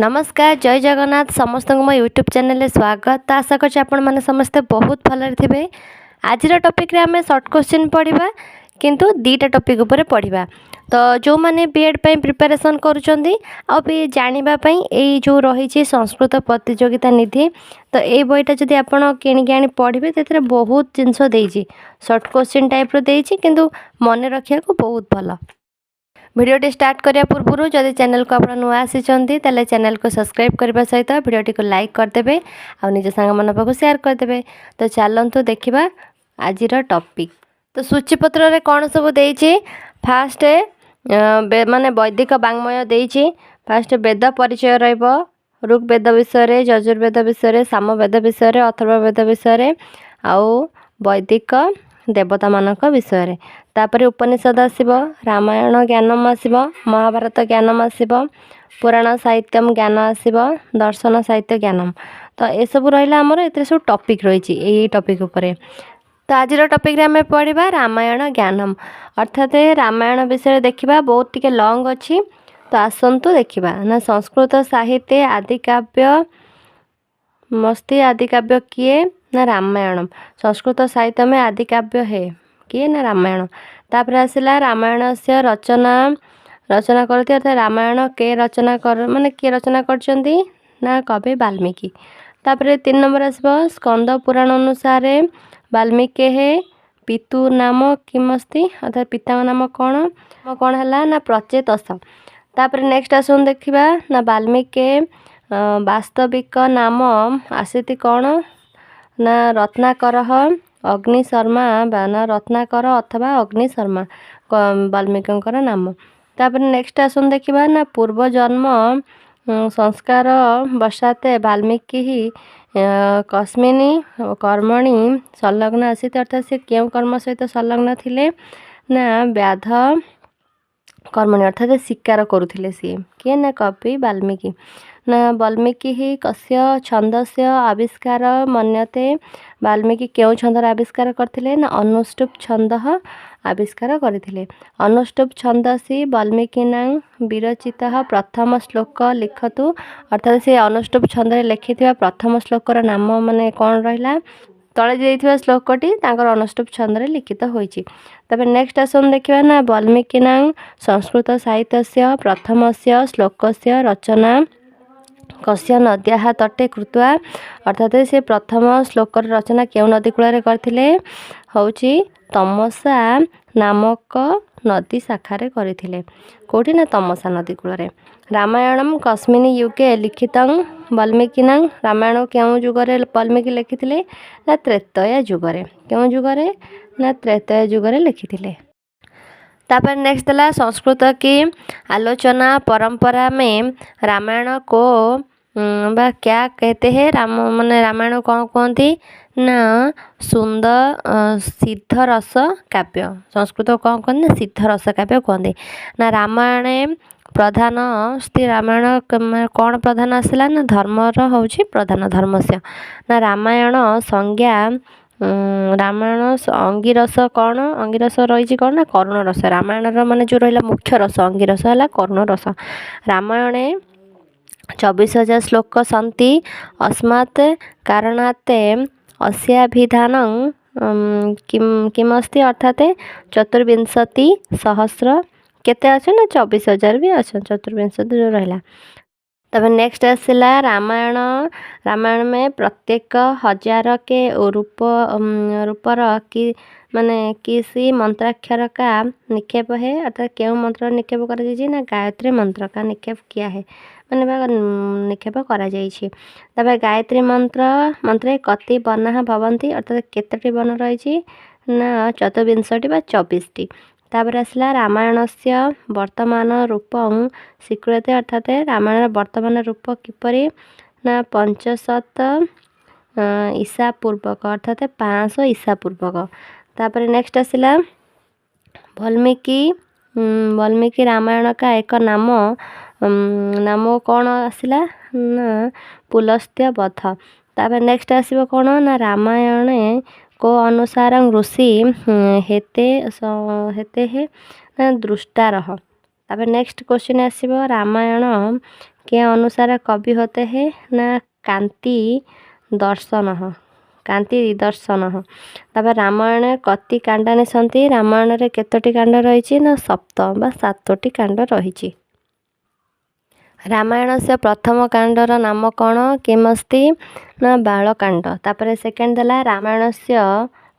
ନମସ୍କାର, ଜୟ ଜଗନ୍ନାଥ। ସମସ୍ତଙ୍କୁ ମୋ ୟୁଟ୍ୟୁବ୍ ଚ୍ୟାନେଲରେ ସ୍ୱାଗତ। ତ ଆଶା କରୁଛି ଆପଣମାନେ ସମସ୍ତେ ବହୁତ ଭଲରେ ଥିବେ। ଆଜିର ଟପିକ୍ରେ ଆମେ ସର୍ଟ କୋଶ୍ଚିନ୍ ପଢ଼ିବା, କିନ୍ତୁ ଦୁଇଟା ଟପିକ୍ ଉପରେ ପଢ଼ିବା। ତ ଯେଉଁମାନେ ବି ଏଡ଼୍ ପାଇଁ ପ୍ରିପାରେସନ୍ କରୁଛନ୍ତି ଆଉ ବି ଜାଣିବା ପାଇଁ ଏଇ ଯେଉଁ ରହିଛି ସଂସ୍କୃତ ପ୍ରତିଯୋଗିତା ନିଧି, ତ ଏଇ ବହିଟା ଯଦି ଆପଣ କିଣିକି ଆଣି ପଢ଼ିବେ, ସେଥିରେ ବହୁତ ଜିନିଷ ଦେଇଛି, ସର୍ଟ କୋଶ୍ଚିନ୍ ଟାଇପ୍ର ଦେଇଛି, କିନ୍ତୁ ମନେ ରଖିବାକୁ ବହୁତ ଭଲ। ଭିଡ଼ିଓଟି ଷ୍ଟାର୍ଟ କରିବା ପୂର୍ବରୁ ଯଦି ଚ୍ୟାନେଲକୁ ଆପଣ ନୂଆ ଆସିଛନ୍ତି, ତାହେଲେ ଚ୍ୟାନେଲକୁ ସବସ୍କ୍ରାଇବ୍ କରିବା ସହିତ ଭିଡ଼ିଓଟିକୁ ଲାଇକ୍ କରିଦେବେ ଆଉ ନିଜ ସାଙ୍ଗମାନଙ୍କ ପାଖକୁ ସେୟାର କରିଦେବେ। ତ ଚାଲନ୍ତୁ ଦେଖିବା ଆଜିର ଟପିକ୍। ତ ସୂଚୀପତ୍ରରେ କ'ଣ ସବୁ ଦେଇଛି? ଫାଷ୍ଟ ମାନେ ବୈଦିକ ବାଙ୍ମୟ ଦେଇଛି। ଫାଷ୍ଟ ବେଦ ପରିଚୟ ରହିବ, ଋଗ୍ବେଦ ବିଷୟରେ, ଯଜୁର୍ବେଦ ବିଷୟରେ, ସାମବେଦ ବିଷୟରେ, ଅଥର୍ବବେଦ ବିଷୟରେ ଆଉ ବୈଦିକ ଦେବତାମାନଙ୍କ ବିଷୟରେ। ତାପରେ ଉପନିଷଦ ଆସିବ, ରାମାୟଣ ଜ୍ଞାନମ ଆସିବ, ମହାଭାରତ ଜ୍ଞାନମ ଆସିବ, ପୁରାଣ ସାହିତ୍ୟମ ଜ୍ଞାନ ଆସିବ, ଦର୍ଶନ ସାହିତ୍ୟ ଜ୍ଞାନମ। ତ ଏସବୁ ରହିଲା ଆମର। ଏଥିରେ ସବୁ ଟପିକ୍ ରହିଛି ଏଇ ଟପିକ୍ ଉପରେ। ତ ଆଜିର ଟପିକ୍ରେ ଆମେ ପଢ଼ିବା ରାମାୟଣ ଜ୍ଞାନମ, ଅର୍ଥାତ୍ ରାମାୟଣ ବିଷୟରେ ଦେଖିବା। ବହୁତ ଟିକେ ଲଙ୍ଗ୍ ଅଛି, ତ ଆସନ୍ତୁ ଦେଖିବା। ନା, ସଂସ୍କୃତ ସାହିତ୍ୟ ଆଦିକାବ୍ୟ ମସ୍ତି। ଆଦିକାବ୍ୟ କିଏ? ନା, ରାମାୟଣ। ସଂସ୍କୃତ ସାହିତ୍ୟ में ଆଦିକାବ୍ୟ ହେ କିଏ? ନା, ରାମାୟଣ। ତାପରେ ଆସିଲା ରାମାୟଣସ୍ୟ ରଚନା, ରଚନା କରନ୍ତି, ଅର୍ଥାତ୍ ରାମାୟଣ କେ ରଚନା କର, ମାନେ କିଏ ରଚନା କରିଛନ୍ତି? ନା, କବି ବାଲ୍ମୀକି। ତାପରେ 3 ନମ୍ବର ଆସିବ, ସ୍କନ୍ଦ ପୁରାଣ ଅନୁସାରେ ବାଲ୍ମୀକି ହେ ପିତୁ ନାମ କିମସ୍ତି? ଅର୍ଥାତ୍ ପିତାଙ୍କ ନାମ କ'ଣ କ'ଣ ହେଲା? ନା, ପ୍ରଚେତସ। ତାପରେ ନେକ୍ସଟ ଆସନ୍ତୁ ଦେଖିବା। ନା, ବାଲ୍ମୀକି ବାସ୍ତବିକ ନାମ ଆସିତି କ'ଣ? ନା, ରତ୍ନାକର ଅଗ୍ନିଶର୍ମା ବା ନା ରତ୍ନାକର ଅଥବା ଅଗ୍ନିଶର୍ମା ବାଲ୍ମୀକିଙ୍କର ନାମ। ତାପରେ ନେକ୍ସଟ ଆସନ୍ତୁ ଦେଖିବା। ନା, ପୂର୍ବଜନ୍ମ ସଂସ୍କାର ବଶାତେ ବାଲ୍ମୀକି କସ୍ମିନ୍ କର୍ମଣି ସଂଲଗ୍ନ ଆସିତ? ଅର୍ଥାତ୍ ସେ କେଉଁ କର୍ମ ସହିତ ସଂଲଗ୍ନ ଥିଲେ? ନା, ବ୍ୟାଧ କର୍ମଣି, ଅର୍ଥାତ୍ ଶିକାର କରୁଥିଲେ ସିଏ। କିଏ? ନା, କବି ବାଲ୍ମୀକି। ନା, ବାଲ୍ମୀକି କସ୍ୟ ଛନ୍ଦସ୍ୟ ଆବିଷ୍କାର ମନ୍ୟତେ? ବାଲ୍ମୀକି କେଉଁ ଛନ୍ଦର ଆବିଷ୍କାର କରିଥିଲେ? ନା, ଅନୁଷ୍ଠୁପ ଛନ୍ଦ ଆବିଷ୍କାର କରିଥିଲେ। ଅନୁଷ୍ଠୁପ ଛନ୍ଦସି ବାଲ୍ମୀକିନାଂ ବିରଚିତ ପ୍ରଥମ ଶ୍ଲୋକ ଲିଖତୁ। ଅର୍ଥାତ୍ ସେ ଅନୁଷ୍ଠୁପ ଛନ୍ଦରେ ଲେଖିଥିବା ପ୍ରଥମ ଶ୍ଲୋକର ନାମ ମାନେ କ'ଣ ରହିଲା? ତଳେ ଦେଇଥିବା ଶ୍ଲୋକଟି ତାଙ୍କର ଅନୁଷ୍ଠୁପ ଛନ୍ଦରେ ଲିଖିତ ହୋଇଛି। ତାପରେ ନେକ୍ସଟ ଆସନ୍ତୁ ଦେଖିବା। ନା, ବାଲ୍ମୀକିନାଂ ସଂସ୍କୃତ ସାହିତ୍ୟସ୍ୟ ପ୍ରଥମସ୍ୟ ଶ୍ଲୋକସ୍ୟ ରଚନା କସ୍ୟ ନଦ୍ୟାः ତଟେ କୃତ୍ୱା? ଅର୍ଥାତ୍ ସେ ପ୍ରଥମ ଶ୍ଲୋକର ରଚନା କେଉଁ ନଦୀ କୂଳରେ କରିଥିଲେ? ହେଉଛି ତମସା ନାମକ ନଦୀ ଶାଖାରେ କରିଥିଲେ। କେଉଁଠି? ନା, ତମସା ନଦୀ କୂଳରେ। ରାମାୟଣମ୍ କସ୍ମିନ୍ ୟୁଗେ ଲିଖିତଂ ବାଲ୍ମୀକିନାଂ? ରାମାୟଣ କେଉଁ ଯୁଗରେ ବାଲ୍ମୀକି ଲେଖିଥିଲେ? ନା, ତ୍ରେତୟା ଯୁଗରେ। କେଉଁ ଯୁଗରେ? ନା, ତ୍ରେତୟା ଯୁଗରେ ଲେଖିଥିଲେ। ତାପରେ ନେକ୍ସଟ ହେଲା, संस्कृत की आलोचना परंपरा में रामायण को ବା क्या कहते हैं? ରାମ ମାନେ ରାମାୟଣ କ'ଣ କୁହନ୍ତି? ନା, ସୁନ୍ଦର ସିଦ୍ଧ ରସ କାବ୍ୟ। ସଂସ୍କୃତ କ'ଣ କୁହନ୍ତି? ନା, ସିଦ୍ଧ ରସ କାବ୍ୟ କୁହନ୍ତି। ନା, ରାମାୟଣ ପ୍ରଧାନ ରାମାୟଣ କ'ଣ ପ୍ରଧାନ ଆସିଲା? ନା, ଧର୍ମର ହେଉଛି ପ୍ରଧାନ, ଧର୍ମସ୍ୟ। ନା, ରାମାୟଣ ସଂଜ୍ଞା, ରାମାୟଣ ଅଙ୍ଗିରସ କ'ଣ? ଅଙ୍ଗିରସ ରହିଛି କ'ଣ? ନା, କରୁଣ ରସ। ରାମାୟଣର ମାନେ ଯେଉଁ ରହିଲା ମୁଖ୍ୟ ରସ, ଅଙ୍ଗିରସ ହେଲା କରୁଣ ରସ। ରାମାୟଣେ 24,000 ଶ୍ଲୋକ ସନ୍ତି, ଅସ୍ମାତ୍ କାରଣାତ୍ ଅସ୍ୟାଭିଧାନଂ କିମସ୍ତି? ଅର୍ଥାତ୍ ଚତୁର୍ବିଂଶତି ସହସ୍ର। କେତେ ଅଛି? ନା, 24,000 ବି ଅଛନ୍ତି, ଚତୁର୍ବିଂଶତି ଯେଉଁ ରହିଲା। ତାପରେ ନେକ୍ସଟ ଆସିଲା, ରାମାୟଣ रामायण में प्रत्येक हजार के रूप ରୂପର କି ମାନେ किसी मंत्राक्षर का निक्षेप है? ଅର୍ଥାତ୍ କେଉଁ ମନ୍ତ୍ର ନିକ୍ଷେପ କରାଯାଇଛି? ନା, ଗାୟତ୍ରୀ ମନ୍ତ୍ର का निक्षेप किया है, ମାନେ ବା ନିକ୍ଷେପ କରାଯାଇଛି। ତାପରେ ଗାୟତ୍ରୀ ମନ୍ତ୍ର ମନ୍ତ୍ରେ कति वर्णाः भवन्ति? ଅର୍ଥାତ୍ କେତୋଟି ବର୍ଣ୍ଣ ରହିଛି? ନା, ଚତୁର୍ବିଂଶଟି ବା 24ଟି। ତାପରେ ଆସିଲା, रामायणस्य वर्तमान रूपं स्वीक्रियते? ଅର୍ଥାତ୍ ରାମାୟଣର ବର୍ତ୍ତମାନ ରୂପ କିପରି? ନା, ପଞ୍ଚଶତ ଈସା ପୂର୍ବକ, ଅର୍ଥାତ୍ 500 ଈସା ପୂର୍ବକ। ତାପରେ ନେକ୍ସଟ ଆସିଲା, ବାଲ୍ମୀକି ବାଲ୍ମୀକି रामायण का ଏକ ନାମ, ନାମ କ'ଣ ଆସିଲା? ନା, ପୁଲସ୍ତ୍ୟ ବଧ। ତାପରେ ନେକ୍ସଟ ଆସିବ କ'ଣ? ନା, रामायणे को अनुसार ऋषि हेते हेते हे? ନା, ଦୃଷ୍ଟାରହ। ତାପରେ ନେକ୍ସଟ କ୍ୱେଶ୍ଚିନ୍ ଆସିବ, रामायण के अनुसार कवि होते हैं? ନା କାନ୍ତି ଦର୍ଶନ, କାନ୍ତି ଦର୍ଶନ। ତାପରେ रामायण कति काण्डानि सन्ति? ରାମାୟଣରେ କେତୋଟି କାଣ୍ଡ ରହିଛି? ନା ସପ୍ତ ବା ସାତୋଟି କାଣ୍ଡ ରହିଛି। रामायणस्य ପ୍ରଥମ କାଣ୍ଡର ନାମ କ'ଣ, किमस्ति? ନା ବାଳକାଣ୍ଡ। ତାପରେ ସେକେଣ୍ଡ ଦେଲା, रामायणस्य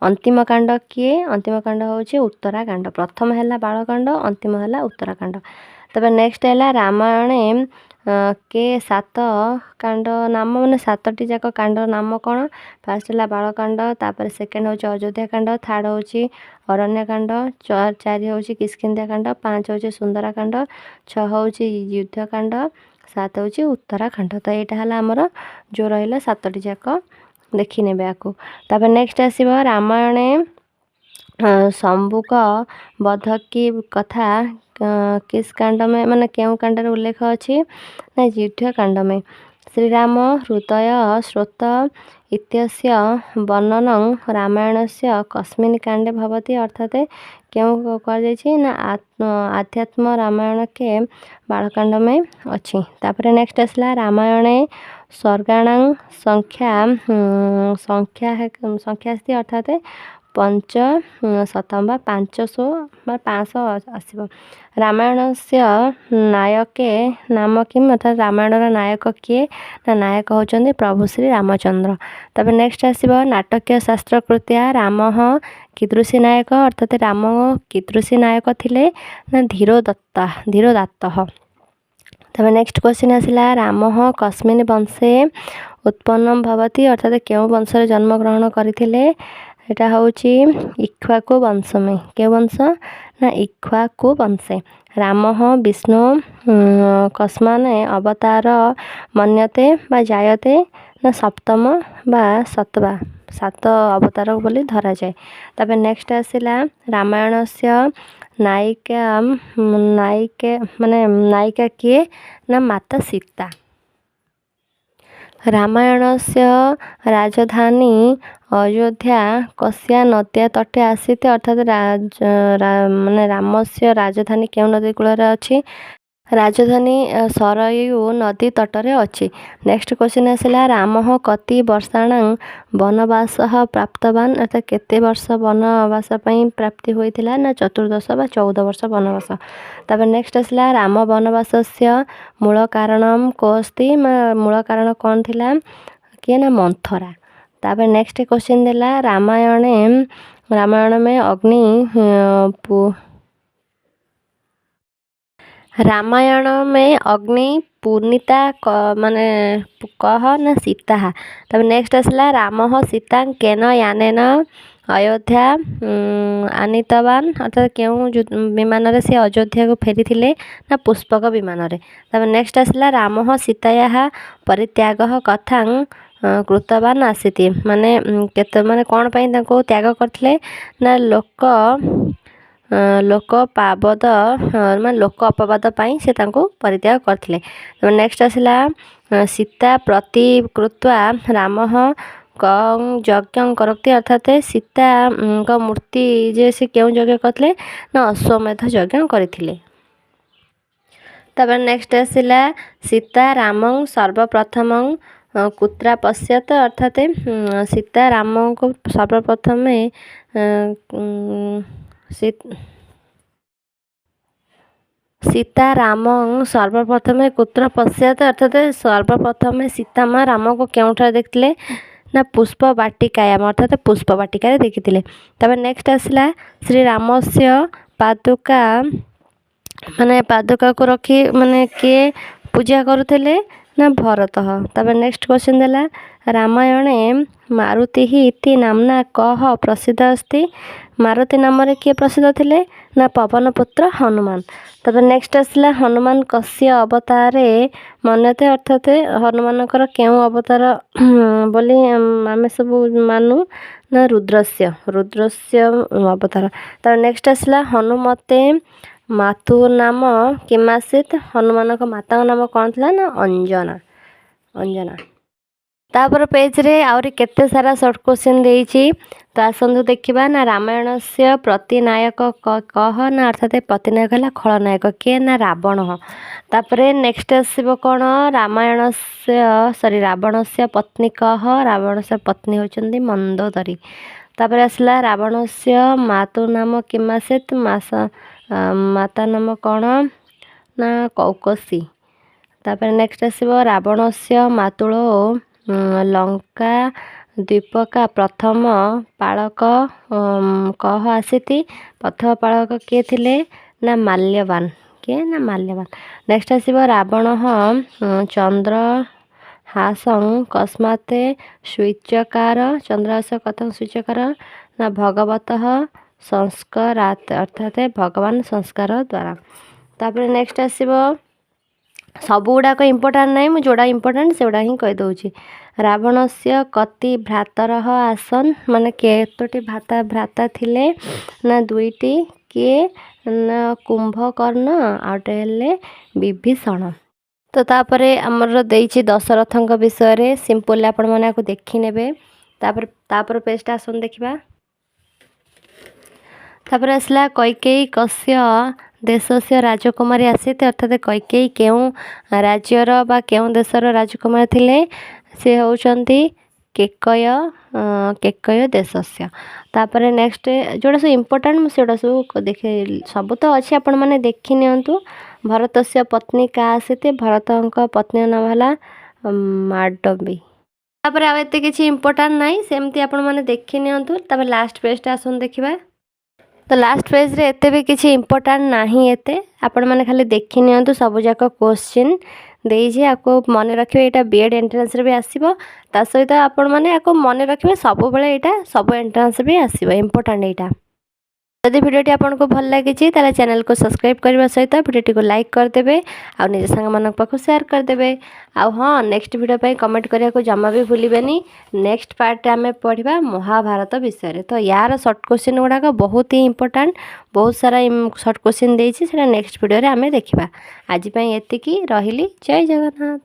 ଅନ୍ତିମ କାଣ୍ଡ କିଏ? ଅନ୍ତିମ କାଣ୍ଡ ହେଉଛି ଉତ୍ତରାକାଣ୍ଡ। ପ୍ରଥମ ହେଲା ବାଳକାଣ୍ଡ, ଅନ୍ତିମ ହେଲା ଉତ୍ତରାକାଣ୍ଡ। ତାପରେ ନେକ୍ସଟ ହେଲା, रामायणे के ସାତ କାଣ୍ଡ ନାମ, ମାନେ ସାତଟି ଯାକ କାଣ୍ଡର ନାମ କ'ଣ? ଫାର୍ଷ୍ଟ ହେଲା ବାଳକାଣ୍ଡ, ତାପରେ ସେକେଣ୍ଡ ହେଉଛି ଅଯୋଧ୍ୟା କାଣ୍ଡ, ଥାର୍ଡ଼ ହେଉଛି ଅରଣ୍ୟକାଣ୍ଡ, ଚାରି ହେଉଛି କିଷ୍କିନ୍ଧ୍ୟା କାଣ୍ଡ, ପାଞ୍ଚ ହେଉଛି ସୁନ୍ଦରାକାଣ୍ଡ, ଛଅ ହେଉଛି ଯୁଦ୍ଧକାଣ୍ଡ, ସାତ ହେଉଛି ଉତ୍ତରାଖଣ୍ଡ। ତ ଏଇଟା ହେଲା ଆମର ଯେଉଁ ରହିଲା ସାତଟି ଯାକ, ଦେଖିନେବେ ଆକୁ। ତାପରେ ନେକ୍ସଟ ଆସିବ, रामायणे ଶମ୍ବୁକ ବଧ की कथा किस काण्ड में, ମାନେ କେଉଁ କାଣ୍ଡରେ ଉଲ୍ଲେଖ ଅଛି? ନା ଯୁଦ୍ଧ काण्ड में। श्रीराम हृदय स्रोत इत्यस्य वर्णनं रामायणस्य कस्मिन् काण्डे भवति? ଅର୍ଥାତ୍ କେଉଁ କୁହାଯାଇଛି? ନା आध्यात्म रामायण के बालकांड में ଅଛି। ତାପରେ ନେକ୍ସଟ ଆସିଲା, रामायणे सर्गाणां संख्या ସଂଖ୍ୟା ସଂଖ୍ୟା अस्ति? ଅର୍ଥାତ୍ ପଞ୍ଚ ଶତମ ବା 500 ବା 500 ଆସିବ। रामायणस्य नायके नाम किम्? ଅର୍ଥାତ୍ ରାମାୟଣର ନାୟକ କିଏ? ନା ନାୟକ ହେଉଛନ୍ତି ପ୍ରଭୁ ଶ୍ରୀ ରାମଚନ୍ଦ୍ର। ତାପରେ ନେକ୍ସଟ ଆସିବ, नाट्य शास्त्र कृत्या रामः कीदृशी नायक? ଅର୍ଥାତ୍ ରାମ କୀଦୃଶୀ ନାୟକ ଥିଲେ? ନା ଧୀରୋଦତ୍ତ, ଧୀରୋଦାତ୍ତଃ। ତାପରେ ନେକ୍ସଟ କ୍ୱେଶ୍ଚିନ୍ ଆସିଲା, रामः कस्मिन् वंशे उत्पन्नं भवति? ଅର୍ଥାତ୍ କେଉଁ ବଂଶରେ ଜନ୍ମଗ୍ରହଣ କରିଥିଲେ? ଏଇଟା ହେଉଛି ଇକ୍ଷ୍ୱାକୁ ବଂଶ में। କେଉଁ ବଂଶ? ନା ଇକ୍ଷ୍ୱାକୁ वंशे। रामः विष्णु कस्मान् अवतार मन्यते ବା जायते? ନା ସପ୍ତମ ବା ସତବା, ସାତ ଅବତାର ବୋଲି ଧରାଯାଏ। ତାପରେ ନେକ୍ସଟ ଆସିଲା, रामायणस्य नायिका ନାୟିକା ମାନେ ନାୟିକା କିଏ? ନା ମାତା ସୀତା। रामायणस्य राजधानी अयोध्या कस्या नद्या तटे आसीत्? ଅର୍ଥାତ୍ ମାନେ ରାମସ୍ୟ ରାଜଧାନୀ କେଉଁ ନଦୀ କୂଳରେ ଅଛି? ରାଜଧାନୀ ସରୟୁ ନଦୀ ତଟରେ ଅଛି। ନେକ୍ସଟ କ୍ୱେଶ୍ଚିନ୍ ଆସିଲା, रामः कति वर्षाणां वनवासः प्राप्तवान्? ଅର୍ଥାତ୍ କେତେ ବର୍ଷ ବନବାସ ପାଇଁ ପ୍ରାପ୍ତି ହୋଇଥିଲା? ନା 14 ବା 14 ବର୍ଷ ବନବାସ। ତାପରେ ନେକ୍ସଟ ଆସିଲା, राम वनवासस्य मूल कारणं कोऽस्ति? ମୂଳ କାରଣ କ'ଣ ଥିଲା? କିଏ? ନା ମନ୍ଥରା। ତାପରେ ନେକ୍ସଟ କ୍ୱେଶ୍ଚିନ୍ ଦେଲା, रामायण में अग्नि रामायण में अग्नि पुनीता ମାନେ कः? ନା ସୀତା। ତାପରେ ନେକ୍ସଟ ଆସିଲା, रामः सीतां केन यानेन अयोध्या आनीतवान्? ଅର୍ଥାତ୍ କେଉଁ ବିମାନରେ ସେ ଅଯୋଧ୍ୟାକୁ ଫେରିଥିଲେ? ନା ପୁଷ୍ପକ ବିମାନରେ। ତାପରେ ନେକ୍ସଟ ଆସିଲା, रामः सीतायाः परित्यागः कथं कृतवान् आसीत्? ମାନେ କେତେ ମାନେ କ'ଣ ପାଇଁ ତାଙ୍କୁ ତ୍ୟାଗ କରିଥିଲେ? ନା ଲୋକ ପାବଦ ମାନେ ଲୋକ ଅପବାଦ ପାଇଁ ସେ ତାଙ୍କୁ ପରିତ୍ୟାଗ କରିଥିଲେ। ନେକ୍ସଟ ଆସିଲା, सीता ପ୍ରତିକୃତ୍वा रामः कं यज्ञं करोति? ଅର୍ଥାତ୍ ସୀତାଙ୍କ ମୂର୍ତ୍ତି ଯେ ସେ କେଉଁ ଯଜ୍ଞ କରିଥିଲେ? ନା ଅଶ୍ୱମେଧ ଯଜ୍ଞ କରିଥିଲେ। ତାପରେ ନେକ୍ସଟ ଆସିଲା, सीता रामं सर्वप्रथमं कुत्र पश्यत्? ଅର୍ଥାତ୍ ସୀତା ରାମଙ୍କୁ ସର୍ବପ୍ରଥମେ सीता रामं सर्वप्रथमे कुत्र पश्यत्? ଅର୍ଥାତ୍ ସର୍ବପ୍ରଥମେ ସୀତା ମା ରାମକୁ କେଉଁଠାରେ ଦେଖିଥିଲେ? ନା पुष्प वाटिकायाम्, ଅର୍ଥାତ୍ ପୁଷ୍ପ ବାଟିକାରେ ଦେଖିଥିଲେ। ତାପରେ ନେକ୍ସଟ ଆସିଲା, श्रीरामस्य पादुका ମାନେ ପାଦୁକାକୁ ରଖି ମାନେ କିଏ ପୂଜା କରୁଥିଲେ? ନା ଭରତ। ତାପରେ ନେକ୍ସଟ କ୍ୱେଶ୍ଚିନ୍ ଦେଲା, रामायणे मारुतिः इति नाम्ना कः प्रसिद्ध अस्ति? ମାରୁତି ନାମରେ କିଏ ପ୍ରସିଦ୍ଧ ଥିଲେ? ନା ପବନ ପୁତ୍ର ହନୁମାନ। ତାପରେ ନେକ୍ସଟ ଆସିଲା, हनुमान कस्य अवतारे मन्यते? ଅର୍ଥାତ୍ ହନୁମାନଙ୍କର କେଉଁ ଅବତାର ବୋଲି ଆମେ ସବୁ ମାନୁ? ନା रुद्रस्य, रुद्रस्य ଅବତାର। ତାପରେ ନେକ୍ସଟ ଆସିଲା, हनुमते मातुः नाम किमासीत्? ହନୁମାନଙ୍କ ମାତାଙ୍କ ନାମ କ'ଣ ଥିଲା? ନା ଅଞ୍ଜନା, ଅଞ୍ଜନା। ତାପର ପେଜ୍ରେ ଆହୁରି କେତେ ସାରା ସର୍ଟ କୋଶ୍ଚିନ୍ ଦେଇଛି, ତ ଆସନ୍ତୁ ଦେଖିବା। ନା, ରାମାୟଣସ୍ୟ ପ୍ରତିନାୟକ କହ? ନା, ଅର୍ଥାତ୍ ପ୍ରତିନାୟକ ହେଲା ଖଳନାୟକ। କିଏ? ନା, ରାବଣ। ତାପରେ ନେକ୍ସଟ ଆସିବ କ'ଣ? ରାମାୟଣସ୍ୟ, ସରି, ରାବଣସ୍ୟ ପତ୍ନୀ କହ? ରାବଣସ୍ୟ ପତ୍ନୀ ହେଉଛନ୍ତି ମନ୍ଦୋଦରୀ। ତାପରେ ଆସିଲା, ରାବଣସ୍ୟ ମାତୁ ନାମ କିମାସିତ? ମାସ ମାତା ନାମ କ'ଣ? ନା, କୌକସୀ। ତାପରେ ନେକ୍ସଟ ଆସିବ, ରାବଣସ୍ୟ ମାତୁଳ ଲଙ୍କା ଦ୍ୱୀପକା ପ୍ରଥମ ପାଳକ କହ ଆସିତି? ପ୍ରଥମ ପାଳକ କିଏ ଥିଲେ? ନା, ମାଲ୍ୟବାନ। କିଏ? ନା, ମାଲ୍ୟବାନ। ନେକ୍ସଟ ଆସିବ, ରାବଣ ଚନ୍ଦ୍ରହାସଂ କସ୍ମାତ୍ ସ୍ୱୀଚକାର? ଚନ୍ଦ୍ରହାସ କଥଂ ସ୍ୱୀଚକାର? ନା, ଭଗବତଃ ସଂସ୍କାରାତ୍, ଅର୍ଥାତ୍ ଭଗବାନ ସଂସ୍କାର ଦ୍ୱାରା। ତାପରେ ନେକ୍ସଟ ଆସିବ, ସବୁ ଗୁଡ଼ାକ ଇମ୍ପୋର୍ଟାଣ୍ଟ ନାହିଁ, ମୁଁ ଯେଉଁଟା ଇମ୍ପୋର୍ଟାଣ୍ଟ ସେଗୁଡ଼ା ହିଁ କହିଦେଉଛି। ରାବଣସ୍ୟ କତି ଭ୍ରାତରଃ ଆସନ୍? ମାନେ କେତୋଟି ଭ୍ରାତା ଥିଲେ? ନା, ଦୁଇଟି। କିଏ? ନା, କୁମ୍ଭକର୍ଣ୍ଣ, ଆଉ ଗୋଟେ ହେଲେ ବିଭୀଷଣ। ତ ତାପରେ ଆମର ଦେଇଛି ଦଶରଥଙ୍କ ବିଷୟରେ, ସିମ୍ପଲ୍, ଆପଣମାନେ ଆକୁ ଦେଖିନେବେ। ତାପରେ ପେଜ୍ଟା ଆସନ୍ତୁ ଦେଖିବା। ତାପରେ ଆସିଲା, କୈକେୟୀ କସ୍ୟ ଦେଶସ୍ୟ ରାଜକୁମାରୀ ଆସିତ? ଅର୍ଥାତ୍ କୈକେୟୀ କେଉଁ ରାଜ୍ୟର ବା କେଉଁ ଦେଶର ରାଜକୁମାରୀ ଥିଲେ? ସେ ହେଉଛନ୍ତି କେକୟ ଦେଶସ୍ୟ। ତାପରେ ନେକ୍ସଟ, ଯେଉଁଟା ସବୁ ଇମ୍ପୋର୍ଟାଣ୍ଟ ମୁଁ ସେଗୁଡ଼ା ସବୁ ଦେଖେ, ସବୁ ତ ଅଛି, ଆପଣମାନେ ଦେଖି ନିଅନ୍ତୁ। ଭରତସ୍ୟ ପତ୍ନୀ କା ଆସିତେ? ଭରତଙ୍କ ପତ୍ନୀଙ୍କ ନାମ ହେଲା ମାଣ୍ଡବୀ। ତାପରେ ଆଉ ଏତେ କିଛି ଇମ୍ପୋର୍ଟାଣ୍ଟ ନାହିଁ, ସେମିତି ଆପଣମାନେ ଦେଖି ନିଅନ୍ତୁ। ତାପରେ ଲାଷ୍ଟ ପେଜ୍ଟା ଆସନ୍ତୁ ଦେଖିବା। ତ ଲାଷ୍ଟ ପେଜ୍ରେ ଏତେ ବି କିଛି ଇମ୍ପୋର୍ଟାଣ୍ଟ ନାହିଁ ଏତେ, ଆପଣମାନେ ଖାଲି ଦେଖି ନିଅନ୍ତୁ। ସବୁଯାକ କୋଶ୍ଚିନ୍ ଦେଇଛି, ଆକୁ ମନେ ରଖିବେ। ଏଇଟା ବି ଏଡ଼୍ ଏଣ୍ଟ୍ରାନ୍ସରେ ବି ଆସିବ। ତା ସହିତ ଆପଣମାନେ ଆକୁ ମନେ ରଖିବେ ସବୁବେଳେ, ଏଇଟା ସବୁ ଏଣ୍ଟ୍ରାନ୍ସ ବି ଆସିବ, ଇମ୍ପୋର୍ଟାଣ୍ଟ ଏଇଟା। ଯଦି ଭିଡ଼ିଓଟି ଆପଣଙ୍କୁ ଭଲ ଲାଗିଛି, ତାହେଲେ ଚ୍ୟାନେଲକୁ ସବସ୍କ୍ରାଇବ୍ କରିବା ସହିତ ଭିଡ଼ିଓଟିକୁ ଲାଇକ୍ କରିଦେବେ ଆଉ ନିଜ ସାଙ୍ଗମାନଙ୍କ ପାଖକୁ ସେୟାର କରିଦେବେ। ଆଉ ହଁ, ନେକ୍ସଟ ଭିଡ଼ିଓ ପାଇଁ କମେଣ୍ଟ କରିବାକୁ ଜମା ବି ଭୁଲିବେନି। ନେକ୍ସଟ ପାର୍ଟରେ ଆମେ ପଢ଼ିବା ମହାଭାରତ ବିଷୟରେ। ତ ୟାର ସର୍ଟ କୋଶ୍ଚିନ୍ ଗୁଡ଼ାକ ବହୁତ ହିଁ ଇମ୍ପୋର୍ଟାଣ୍ଟ, ବହୁତ ସାରା ସର୍ଟ କୋଶ୍ଚିନ୍ ଦେଇଛି, ସେଇଟା ନେକ୍ସଟ ଭିଡ଼ିଓରେ ଆମେ ଦେଖିବା। ଆଜି ପାଇଁ ଏତିକି ରହିଲି। ଜୟ ଜଗନ୍ନାଥ।